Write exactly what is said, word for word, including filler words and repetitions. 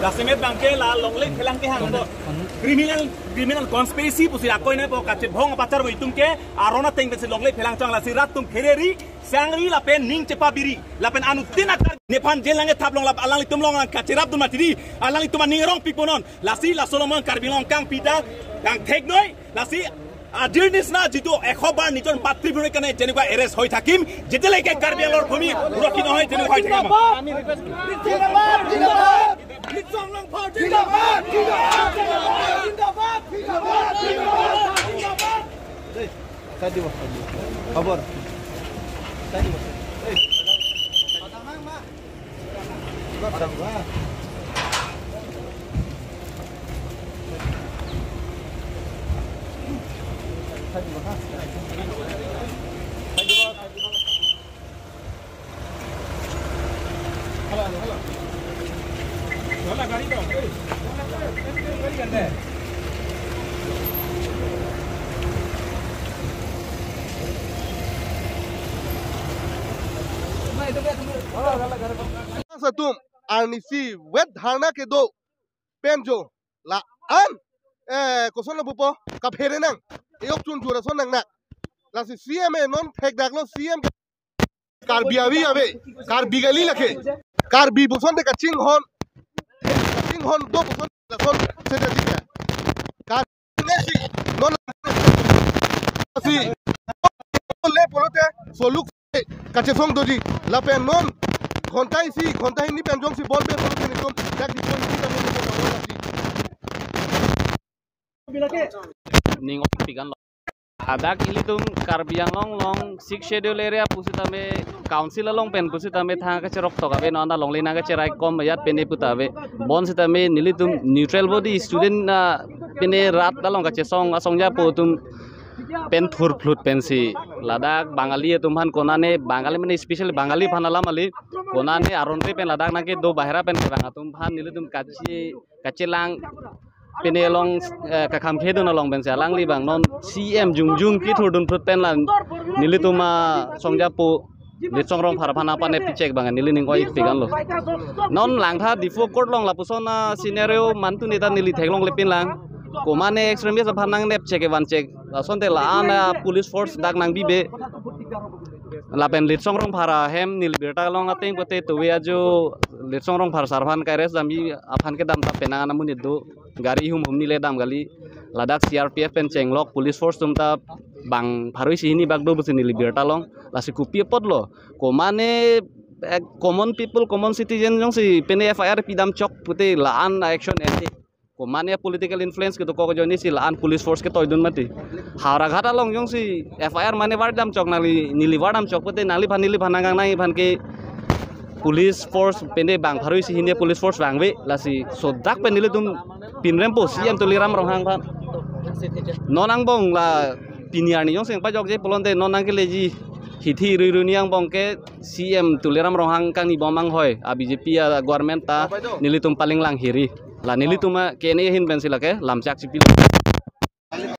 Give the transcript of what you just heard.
Jasemet bangke la longle phelang kehang do. Criminal, criminal conspiracy pusi akoi nangpo, kachebong apachar bo itum ke, aron ateng pensi longle phelang chong, lasi rat atum phereri, sangri lapen ning chepabiri, lapen anuttin akar nephan jail nangkethap long lap alanglitum along nangkacherapdun mati di, alanglitum aning rong pikponon, lasi laso along Karbi Anglong kangpida, kangthek noi, lasi আজিৰ নিচিনা যিটো এশ বাৰ নিজৰ মাতৃভূমিৰ কাৰণে যেনেকুৱা এৰেষ্ট হৈ থাকিম, যেতিয়ালৈকে কাৰ্বি আংলঙৰ ভূমি সুৰক্ষিত নহয়, তেনেকুৱা হৈ থাকিম। চাই দিব, চাই দিব। খবৰ। চাই দিব। এই। Atum arnisi wet dharna kedo penjo la-an, eh, koson lo pupo, kaphere nang, eyok chun jura son nang na. Lasi C M e non thekdaklo C M ke Karbi avi ave, Karbi kali lake. Karbi puson te kachinghon, kachinghon do puson, lason seta jika. Karbi nesi, non si, le pulote, soluk kachesong doji, lapen non ghonta isi, ghonta hini pen jongsi bol pe solo kini tum, dak di tum kita mo mo mo si. Ning oi pigan lo. Ladak ilitum Karbi Anglong along Sixth Schedule area pusitame council along pen pusitame thang kacherok tok ave, non ta longle nangkacherai kom ajat pene puta ave. Bonsitame nelitum neutral body student, ah, pene rat along kachesong asong japo atum pen thurphlut pensi ladak Bangali atum aphan konane, Bangali mane specially Bangali aphan alam kali, konane aron te pen ladak nangkedo bahera pen kevang atum aphan nelitum kachi kachelang pene along, eh, kakham khedun along pensi alangli bang non C M jongjong kethurdun phlut pen la nelitum asong japo Litsong Rongphar aphan apane pichek bang neli ning oi pigan lo. Non langtha Diphu Court along lapuson a scenario mantu neta neli theklongle pinlang. Komane extremist aphan nangnep chek evan chek. Lasonte la-an a police force dak nangbibe. Lapen Litsong Rongphar ahem neli birta long ateng pote tuwe ajo Litsong Rongphar sar aphan kai res damji aphan kedam ta penang ana monit do. Gari hum hum neli dam kali. Ladak C R P F pen chenglok police force atum ta bang pharo isi hini bak do pusi neli birta long. Lasi kopi apot lo. Komane, eh, common people, common citizen jongsi pene F I R pidam chok pute la-an action ente. Komane political influence kedokok ajoinesi la-an police force ketoidun mati. Howraghat along jongsi F I R mane vardam chok nangli, neli vardam chok pute nangliphan, neliphan nangkangnang iphan ke police force pene bang pharo isi hini police force vangve, lasi sodak pen nelitum pinrempo C M Tuliram Ronghang aphan. Non angbong la pini arni jongsi pajokje pulote non nangkeleji hithi rui rui ni angbong ke C M Tuliram Ronghang kangnibom anghoi, a B J P a government ta nelitum palinglang hiri. La nelitum a kene ahin pensi lake lamchak chipilo.